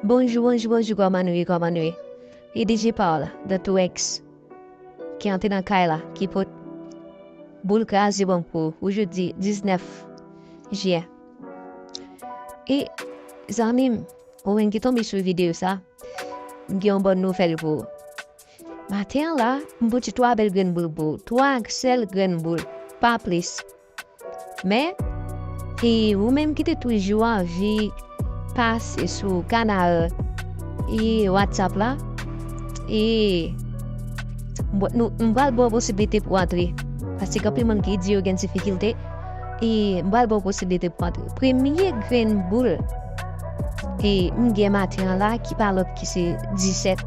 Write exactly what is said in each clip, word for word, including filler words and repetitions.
Bonjou, bonjou, bonjou, kòman nou ye, kòman nou ye? E D J Paul, The two X, ki antre nan kay la, ki pot boul kraze ban m pou ou jodi diznèf jiyè. E, zanmi m, ou menm ki tonbe sou videyo sa, m gen yon bòn nouvèl pou ou. Maten an la, m pote twa bèl grenn boul pou ou, twa sèl grenn boul, pa plis. Men, e ou menm ki te toujou anvi pase sou kanal e WhatsApp la, e m pral ba w posiblite pou antre. Paske gen anpil moun ki di yo gen difikilte, e m pral ba w posiblite pou antre. Premye grenn boul e m gen maten an la ki pa lòt ki se disèt,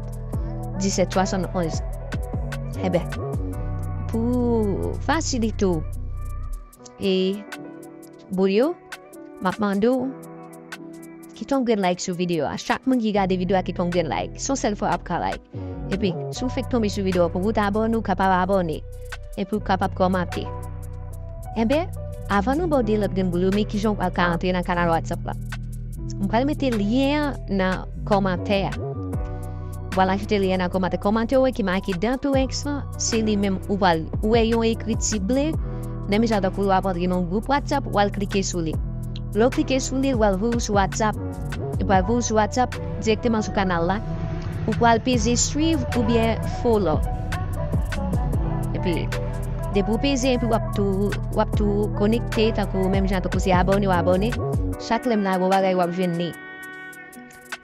disèt swasannonz. Enben, pou fasilite w e boul yo, m ap mande w kite yon grenn like sou videyo a. Chak moun ki gade videyo a kite yon grenn like. Se yon sèl fwa w ap ka like. Epi, si w fenk tonbe sou videyo a, pou w te abòne, w kapab abòne. Epi w kapab kòmante. Enben, avan nou ba w de lòt grenn boul yo, men kijan w pral ka antre nan kanal WhatsApp la. M pral mete lyen an nan kòmantè a. Ou pral ajoute lyen nan kòmantè. Kòmantè ou wè ki make The two X lan, se li menm ou pral wè yon ekriti ble. Nan men jan tankou w ap antre nan yon gwoup WhatsApp, ou al klike sou li. Lè w klike sou li, l pral voye w sou WhatsApp. Li pral voye w sou WhatsApp dirèkteman sou kanal la. Ou pral peze suiv oubyen follow. Epi, depi w peze, epi w ap tou, w ap tou konekte, tankou menm jan tankou se abòne w abòne. Chak lè m lage yon bagay, w ap jwenn li.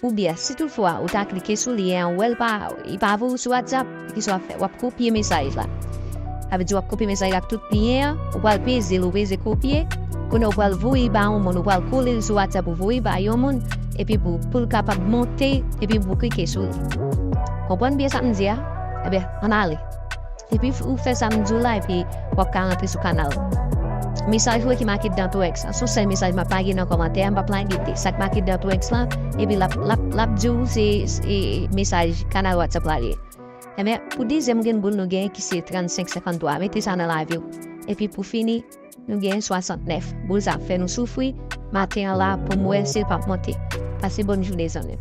Oubyen, si toutfwa ou ta klike sou lyen an, ou wè l pa, li pa voye w sou WhatsApp, kisa w ap fè? W ap kopye mesaj la. Sa vle di w ap kopye mesaj la ak tout lyen an, ou pral peze l, ou peze kopye. Kounye a ou pral voye ba yon moun, ou pral kole l sou WhatsApp, ou voye ba yon moun, epi pou, pou l kapab monte, epi pou klike sou li. Konprann byen sa m di a? Ebyen, ann ale. Epi ou fè sa m di w la, epi w ap ka rantre sou kanal. Mesaj ou wè ki make The two X lan, se yon sèl mesaj m ap lage nan kòmantè a, m p ap lage de. Sa k make The two X lan, epi l ap, l ap, l ap di w se, se mesaj kanal WhatsApp la li ye. Enben, pou dezyèm grenn boul nou genyen ki se trannsenk senkanntwa, mete sa nan lavi w. Epi pou fini, nou genyen swasantnèf. Boul sa ap fè nou soufri, maten an la, pou m wè si l p ap monte. Pase bòn jounen, zanmi m.